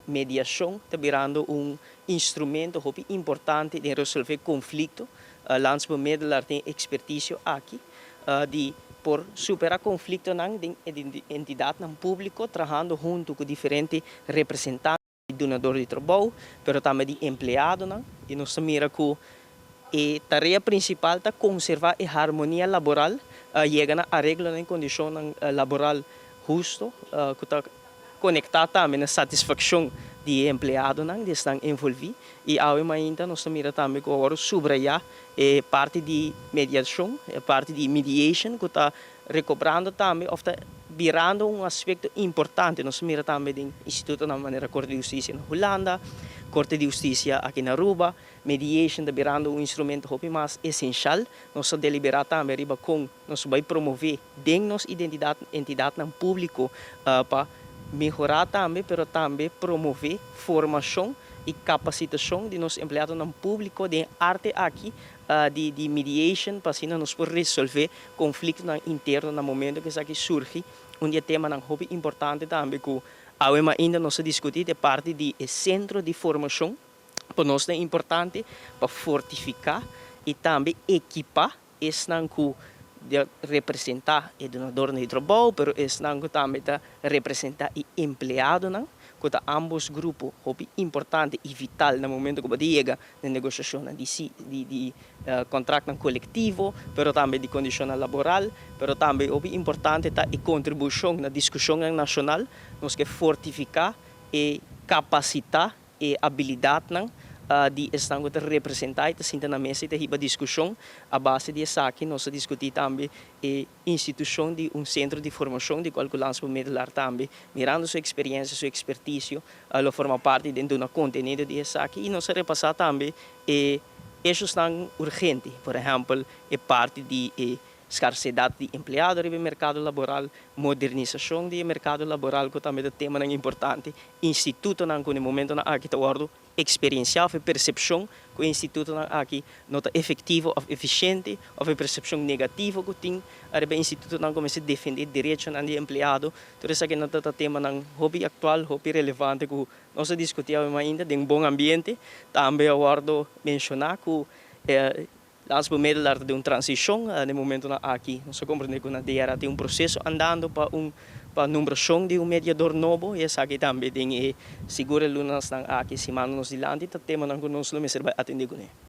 Mediashon ta birando un instrumento hopi importante den resolvé konflikto. Landsbemiddelaar tin ekspertisio aki di por superá konfliktonan den entidatnan públiko trahando huntu ku diferente representante di dunador di trabou, pero tambe di empleadonan. I nos ta mira ku e tarea prinsipal ta konservá e harmonia laboral, yega na areglonan i kondishonnan laboral husto ku ta konektá tambe na satisfakshon di e empleadonan di esnan envolví. I awe mainta nos ta mira tambe ku awor subrayá e parti di mediashon, e parti di mediation ku ta rekobrando tambe òf ta birando un aspekto importante. Nos ta mira tambe den institutonan manera Korte di Hustisia na Hulanda, Korte di Hustisia aki na Aruba, mediation ta birando un instrumento hopi mas esenshal. Nos ta deliberá tambe riba kon nos bai promové den nos identidat entidatnan públiko pa mehorá tambe pero tambe promové formashon i kapasitashon di nos empleadonan públiko den e arte aki di di mediation pa asina nos por resolvé konfliktonan interno na momento ku esaki surgi. Un di e temanan hopi importante tambe ku awe mainda nos a diskutí ta e parti di e sentro di formashon. Pa nos ta importante pa fortifiká i tambe ekipá esnan ku ta representá e dunadornan di trabou, pero esnan ku tambe ta representá e empleadonan, ku ta ámbos grupo hopi importante i vital na momento ku bo ta yega na negoshashonnan di di di kontraktnan kolektivo, pero tambe di kondishonnan laboral, pero tambe hopi importante ta e kontribushon na diskushonnan nashonal. Nos ke fortifiká e kapasitá E abilidatnan di esnan ku ta representá i ta sinta na mesa i ta hiba diskushon. A base di esaki nos a diskutí tambe e institushon di un sentro di formashon di kual ku Landsbemiddelaar tambe, mirando su eksperiensia, su ekspertisio, lo forma parti den duna kontenido di esaki. I nos a repasá tambe e eshosnan urgente, por ehèmpel e parti di e Skarsedat di empleado riba e merkado laboral, modernisashon di e merkado laboral ku tambe ta temanan importante, institutonan ku na e momentonan aki ta wòrdu eksperensiá òf e persepshon ku e institutonan aki no ta efektivo òf efisiente òf e persepshon negativo ku tin riba e institutonan ku mester defendé derechonan di empleado. Tur esakinan ta ta temanan hopi aktual, hopi relevante ku nos a diskutí awe mainta den bon ambiente. Tambe a wòrdu menshoná ku e Landsbemiddelaar ta den un transishon den momentonan aki. Nos a komprendé ku na DRA tin un proseso andando pa un pa nombrashon di un mediador nobo i esaki tambe den e sigur e lunasnan aki, simannan nos dilanti ta temanan ku nos lo mester bai atendé kuné.